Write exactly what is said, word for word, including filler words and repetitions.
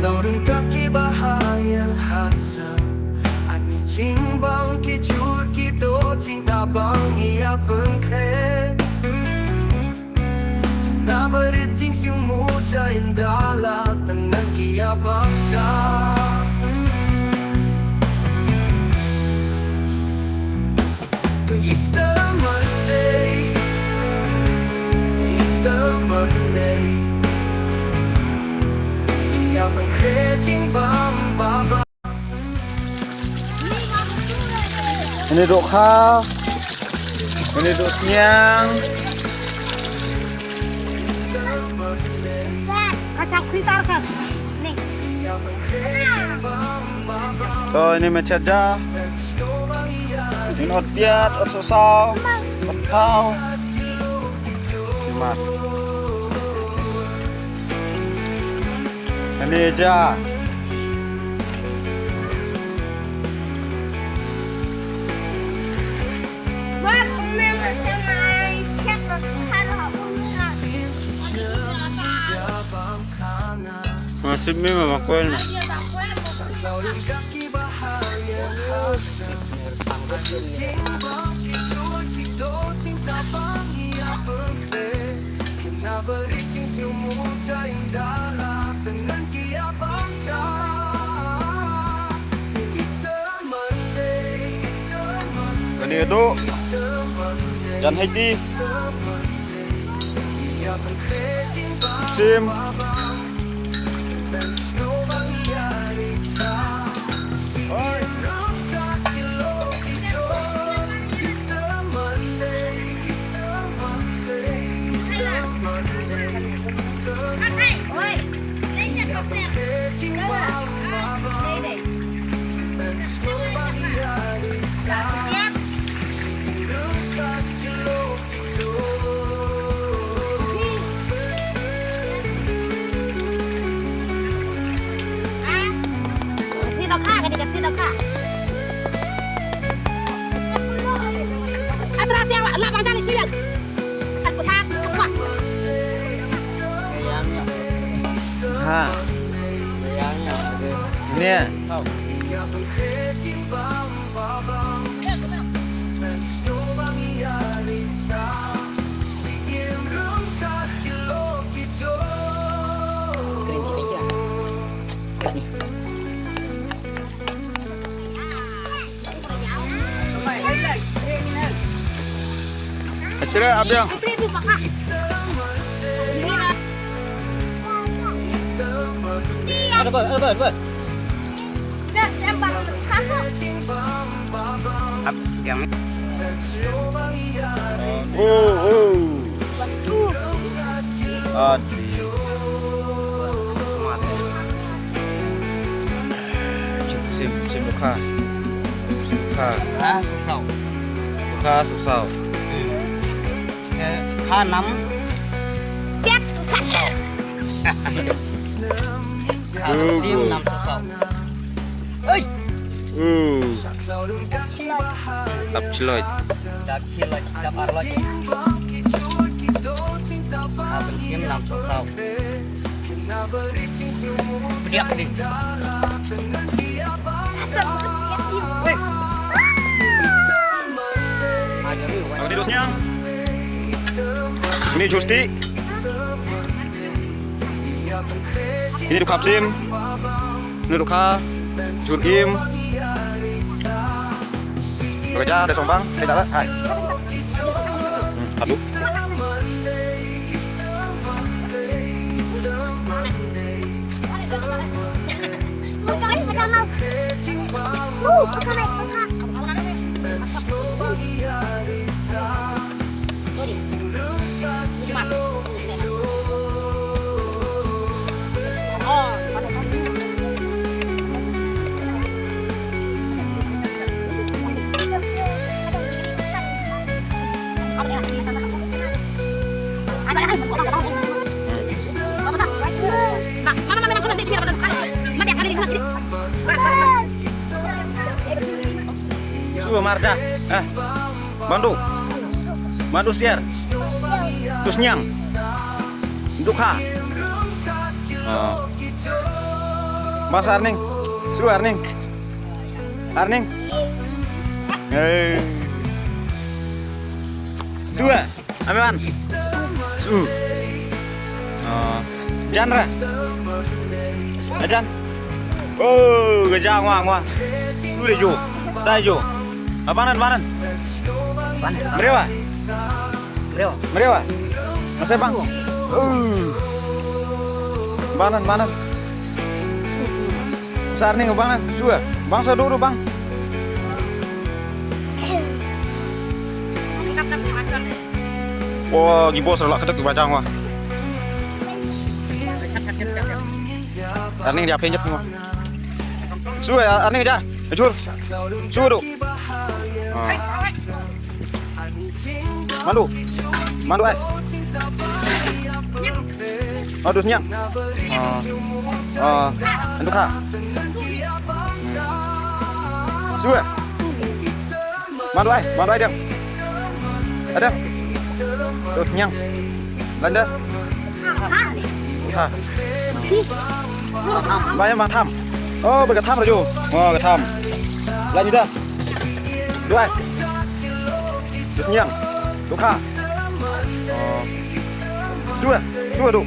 Nau rung tak ki bahaya hasa. Ani jingbang ki jur ki do jingtabang ia pengkhe. Na berit jing siu mu jain dala tenang ki abang ja. Easter Monday, Easter Monday. Ia pengkhe jingbam baba. Ini dok ha. Ini dok sniang. Kacang kritar kan. Nih. To ini meceda. Ini ot piat, ot sosau, ot tau. Ini mat. Ini ja. Masih memang aku enak. Kane dok jan haiti. Sim. Ha. Ni. Achere abiang. Ada bos, ada bos, bos. Abiang. Oh, oh. Adi. Sim, sim, dukha. Dukha. Ha, susau. Dukha, susau. Eh, kha nam. Tiap susah. Kha sim nam susau. Oi. Uh. Dap chloi. Dap chloi, dap arloi. Dap sim nam susau. Pdiak di. Weh. Ini dosnya. Ini justi. Ini dukha sim. Ini dukha. Jur im. Raja ada sombang. Kita lah. Hai. Hmm, aduh. Marja. Eh. Bandu. Bandu siar. Tusnyang. Dukha. Ah. Bang sa arning. Su arning. Arning. Hey. Su a. Ame ban. Su. Oh. Jan ra. Ajan. Oh, ka ja ngwa ngwa. Su de jo. Stai jo. Abanan, banan. Mrewa. Mrewa. Mrewa. Masa bang. Uh. Banan, banan. Sa arning banan. Jua. Bang sa dulu bang. Wah, gibos lah ketuk bajang wah. Arning dia penjat ni wah. Su ya, arning aja. Jur. Su tu. Ah. Mandu. Mandu ai. Mandu snyang. Ah. Ah. Mandu kha. Hmm. Su ya. Mandu ai, mandu ai dang. Adang. Tu snyang. Landa. Ha. Ba ya ma tham. Oh, ba ka tham raju. Oh, ka tham. Landa. Duai. Terus nyang. Duka. Oh. Sua, sua du.